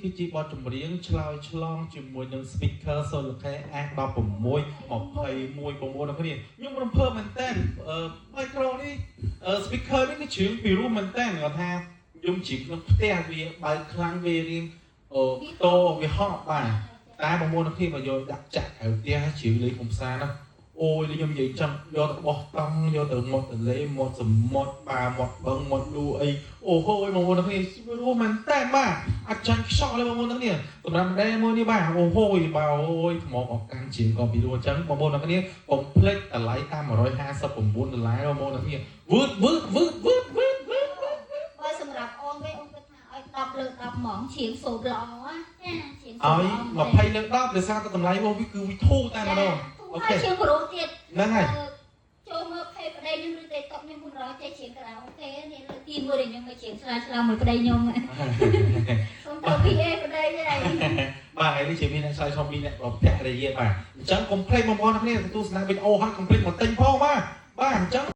គឺជាបទចម្រៀងឆ្លើយឆ្លងជាមួយនឹង speaker Sonicare S16 21បងប្អូនទាំងគ្នាខ្ញុំរំភើបមែនតើអឺ micro នេះ speaker នេះគឺច្រៀងពីរោះមែនតើគាត់ថាខ្ញុំច្រៀងក្នុងផ្ទះវាបើកខ្លាំងវារៀងអូតោវាហក់បាទតែបងប្អូនទាំងគ្នាមកយកដាក់ចាក់ក្រៅផ្ទះច្រៀងលេងកំសាន្តណាអូយខ្ញុំនិយាយចឹងយកទៅបោះតង់យកទៅមាត់ទន្លេមាត់សមុទ្របាមាត់បឹងមាត់លូអីអូហូយបងប្អូនទាំងគ្នារស់មែនតើបាទអត់ចាញ់ខ្សោះទេបងប្អូនទាំងគ្នាសម្រាប់ម្ដងមួយនេះបាទអូហូយបាទអូយថ្មក៏កាន់ជាងក៏ពីរោះអញ្ចឹងបងប្អូនទាំងគ្នាកុំភ្លេចតម្លៃតាម159ដុល្លារបងប្អូនទាំងគ្នាវឺតវឺតវឺតវឺតវឺតវឺត បើសម្រាប់អូនវិញអូនគិតថាឲ្យ10លើ10ហ្មងច្រៀងសូត្រល្អណាចាច្រៀង ឲ្យ20លើ10ដោយសារតែតម្លៃរបស់វាគឺវាធូរតែម្ដង អូខេច្រៀងព្រោះទៀត ហ្នឹងហើយ ចូលមើល page ប្តីខ្ញុំឬ TikTok ខ្ញុំកម្រចេះច្រៀងខារ៉ាអូខេនេះលើកទី1ដែលខ្ញុំមកច្រៀងឆ្លើយឆ្លងមួយប្តីខ្ញុំសូមទៅ PA ប្តីហើយ បាទថ្ងៃនេះជាមានអ្នកឆ្លើយឆ្លងពីអ្នកប្រភរិយាបាទអញ្ចឹងកុំភ្លេចបងប្អូនទាំងគ្នាទស្សនាវីដេអូហើយកុំភ្លេចមកទិញផងបាទបាទអញ្ចឹង